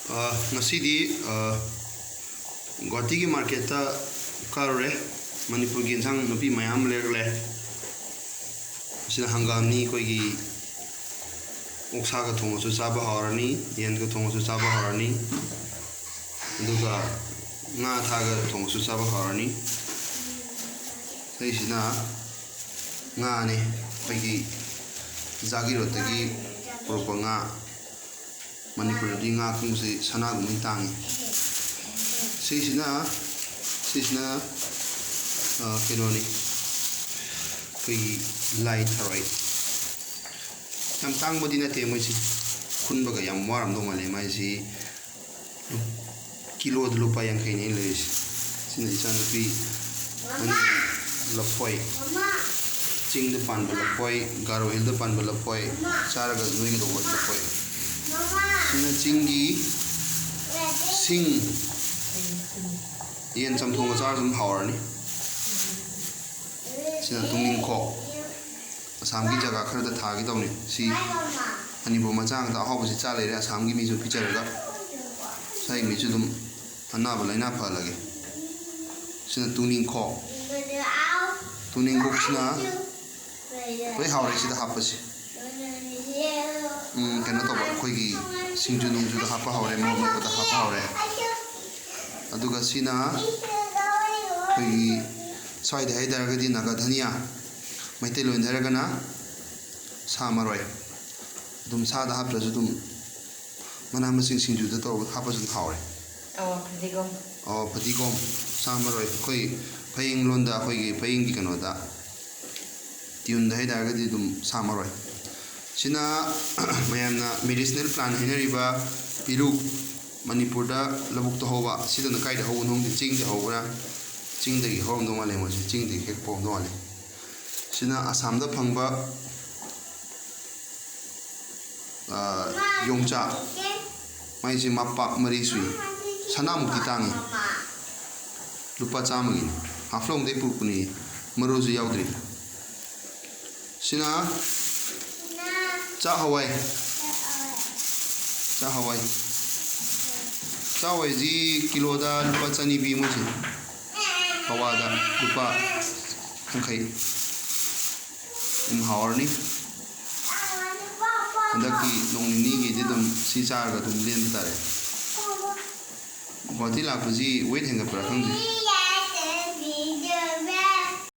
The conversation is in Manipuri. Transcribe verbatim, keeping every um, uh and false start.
ꯑ, ꯉꯁꯤꯗꯤ, ꯑ, ꯒꯨꯋꯥꯍꯥꯇꯤꯒꯤ ꯃꯥꯔꯀꯦꯠꯇ ꯀꯥꯔꯨꯔꯦ꯫ ꯃꯅꯤꯄꯨꯔꯒꯤ ꯏꯟꯁꯥꯡ ꯅꯨꯄꯤ ꯃꯌꯥꯝ ꯂꯩꯔꯛꯂꯦ꯫ ꯃꯁꯤꯅ ꯍꯪꯒꯥꯝꯅꯤ, ꯑꯩꯈꯣꯏꯒꯤ ꯑꯣꯛꯁꯥꯒ ꯊꯣꯡꯉꯁꯨ ꯆꯥꯕ ꯍꯥꯎꯔꯅꯤ, ꯌꯦꯟꯒ ꯊꯣꯡꯉꯁꯨ ꯆꯥꯕ ꯍꯥꯎꯔꯅꯤ, ꯑꯗꯨꯒ ꯉꯥ ꯊꯥꯒ ꯊꯣꯡꯉꯁꯨ ꯆꯥꯕ ꯍꯥꯎꯔꯅꯤ꯫ ꯁꯤꯁꯤꯅ ꯉꯥꯅꯤ, ꯑꯩꯈꯣꯏꯒꯤ ꯖꯥꯒꯤꯔꯣꯠꯇꯒꯤ ꯄꯨꯔꯛꯄ ꯉꯥ꯫ ꯃꯅꯤꯄꯨꯔꯗꯗꯤ ꯉꯥ ꯑꯀꯪꯕꯁꯤ ꯁꯅꯥꯒꯨꯝꯕꯅ ꯇꯥꯡꯉꯤ꯫ ꯁꯤꯁꯤꯅ, ꯁꯤꯁꯤꯅ, ꯑ, ꯀꯩꯅꯣꯅꯤ, ꯑꯩꯈꯣꯏꯒꯤ ꯂꯥꯏ ꯊꯔꯣꯏ꯫ ꯌꯥꯝ ꯇꯥꯡꯕꯗꯤ ꯅꯠꯇꯦ ꯃꯣꯏꯁꯤ, ꯈꯨꯟꯕꯒ ꯌꯥꯝ ꯋꯥꯔꯝꯗꯧ ꯃꯥꯜꯂꯦ꯫ ꯃꯥꯏꯁꯤ ꯀꯤꯂꯣꯗ ꯂꯨꯄꯥ ꯌꯥꯡꯈꯩꯅꯦ ꯑꯩꯅ ꯂꯩꯔꯤꯁꯦ꯫ ꯁꯤꯅ ꯏꯆꯥꯅꯨꯄꯤ ꯑꯅꯤ, ꯂꯐꯣꯏ, ꯆꯤꯡꯗ ꯄꯥꯟꯕ ꯂꯐꯣꯏ, ꯒꯥꯔꯣ ꯍꯤꯜꯗ ꯄꯥꯟꯕ ꯂꯐꯣꯏ, ꯆꯥꯔꯒ ꯅꯣꯏꯒꯗꯧꯕ ꯂꯐꯣꯏ꯫ ꯁꯤꯅ ꯆꯤꯡꯒꯤ ꯁꯤꯡ, ꯌꯦꯟ ꯆꯝꯊꯣꯡꯒ ꯆꯥꯔꯁꯨ ꯑꯗꯨꯝ ꯍꯥꯎꯔꯅꯤ꯫ ꯁꯤꯅ ꯇꯨꯡꯅꯤꯡꯈꯣꯛ, ꯑꯁꯥꯝꯒꯤ ꯖꯒꯥ ꯈꯔꯗ ꯊꯥꯒꯦ ꯇꯧꯅꯤ꯫ ꯁꯤ ꯃꯅꯤꯄꯨꯔ ꯃꯆꯥ ꯉꯥꯛꯇ ꯑꯍꯥꯎꯕꯁꯤ ꯆꯥ ꯂꯩꯔꯦ, ꯑꯁꯥꯝꯒꯤ ꯃꯤꯁꯨ ꯄꯤꯖꯔꯒ꯫ ꯁ꯭ꯋꯥꯏꯒꯤ ꯃꯤꯁꯨ ꯑꯗꯨꯝ ꯑꯅꯥꯕ ꯂꯥꯏꯅꯥ ꯐꯍꯜꯂꯒꯦ꯫ ꯁꯤꯅ ꯇꯨꯡꯅꯤꯡꯈꯣꯛ, ꯇꯨꯡꯅꯤꯡꯈꯣꯛꯁꯤꯅ ꯂꯣꯏ ꯍꯥꯎꯔꯦ ꯁꯤꯗ ꯍꯥꯞꯄꯁꯤ꯫ ꯎꯝ, ꯀꯩꯅꯣ ꯇꯧꯕ, ꯑꯩꯈꯣꯏꯒꯤ ꯁꯤꯡꯖꯨ ꯅꯨꯡꯖꯨꯗ ꯍꯥꯞꯄ ꯍꯧꯔꯦ, ꯃꯣꯔꯣꯛ ꯃꯦꯠꯄꯗ ꯍꯥꯞꯄ ꯍꯧꯔꯦ꯫ ꯑꯗꯨꯒ ꯁꯤꯅ ꯑꯩꯈꯣꯏꯒꯤ ꯁ꯭ꯋꯥꯏꯗ ꯍꯥꯏꯇꯥꯔꯒꯗꯤ ꯅꯥꯒꯥ ꯙꯅꯤꯌꯥ, ꯃꯩꯇꯩꯂꯣꯟꯗ ꯍꯥꯏꯔꯒꯅ ꯁꯥ ꯃꯔꯣꯏ꯫ ꯑꯗꯨꯝ ꯁꯥꯗ ꯍꯥꯞꯇ꯭ꯔꯁꯨ ꯑꯗꯨꯝ ꯃꯅꯥ ꯃꯁꯤꯡ ꯁꯤꯡꯖꯨꯗ ꯇꯧꯔꯒ ꯍꯥꯞꯄꯁꯨ ꯑꯗꯨꯝ ꯍꯥꯎꯔꯦ꯫ ꯑꯣ, ꯐꯗꯤꯒꯣꯝ꯫ ꯑꯣ, ꯐꯗꯤꯒꯣꯝ, ꯁꯥ ꯃꯔꯣꯏ, ꯑꯩꯈꯣꯏ ꯐꯌꯦꯡ ꯂꯣꯟꯗ ꯑꯩꯈꯣꯏꯒꯤ ꯐꯌꯦꯡꯒꯤ ꯀꯩꯅꯣꯗ, ꯇ꯭ꯌꯨꯟꯗ ꯍꯥꯏꯇꯥꯔꯒꯗꯤ ꯑꯗꯨꯝ ꯁꯥ ꯃꯔꯣꯏ꯫ ꯁꯤꯅ ꯃꯌꯥꯝꯅ medicinal plant ꯍꯥꯏꯅꯔꯤꯕ ꯄꯤꯔꯨꯛ, ꯃꯅꯤꯄꯨꯔꯗ ꯂꯧꯕꯨꯛꯇ ꯍꯧꯕ, ꯁꯤꯗꯅ ꯀꯥꯏꯗ ꯍꯧꯕꯅꯣ ꯈꯪꯗꯦ, ꯆꯤꯡꯗ ꯍꯧꯕ꯭ꯔꯥ? ꯆꯤꯡꯗꯒꯤ ꯍꯧꯔꯝꯗꯧ ꯃꯥꯜꯂꯦ ꯃꯣꯏꯁꯦ, ꯆꯤꯡꯗꯒꯤ ꯍꯦꯛꯄ ꯑꯣꯏꯔꯝꯗꯧ ꯃꯥꯜꯂꯦ꯫ ꯁꯤꯅ ꯑꯁꯥꯝꯗ ꯐꯪꯕ, ꯑ, ꯌꯣꯡꯆꯥꯛ, ꯃꯥꯏꯁꯦ ꯃꯄꯥꯛ ꯃꯔꯤ ꯁꯨꯏ, ꯁꯅꯥꯃꯨꯛꯇꯤ ꯇꯥꯡꯉꯤ, ꯂꯨꯄꯥ ꯆꯥꯝꯃꯒꯤꯅꯤ, ꯍꯥꯐꯂꯣꯡꯗꯩ ꯄꯨꯔꯛꯄꯅꯤ, ꯃꯔꯨꯁꯨ ꯌꯥꯎꯗ꯭ꯔꯤ꯫ ꯁꯤꯅ ꯆꯥꯛ ꯍꯋꯥꯏ, ꯆꯥꯛ ꯍꯋꯥꯏ꯫ ꯆꯥꯎꯋꯥꯏꯁꯤ ꯀꯤꯂꯣꯗ ꯂꯨꯄꯥ ꯆꯅꯤ ꯄꯤ ꯃꯣꯏꯁꯦ꯫ ꯄꯋꯥꯗ ꯂꯨꯄꯥ ꯌꯥꯡꯈꯩ꯫ ꯑꯗꯨꯝ ꯍꯥꯎꯔꯅꯤ꯫ ꯍꯟꯗꯛꯀꯤ ꯅꯣꯡ ꯅꯤꯅꯤꯒꯤꯗꯤ ꯑꯗꯨꯝ ꯁꯤ ꯆꯥꯔꯒ ꯑꯗꯨꯝ ꯂꯦꯟꯕ ꯇꯥꯔꯦ꯫ ꯒꯨꯍꯥꯇꯤ ꯂꯥꯛꯄꯁꯤ weight ꯍꯦꯟꯒꯠꯄ꯭ꯔꯥ ꯈꯪꯗꯦ꯫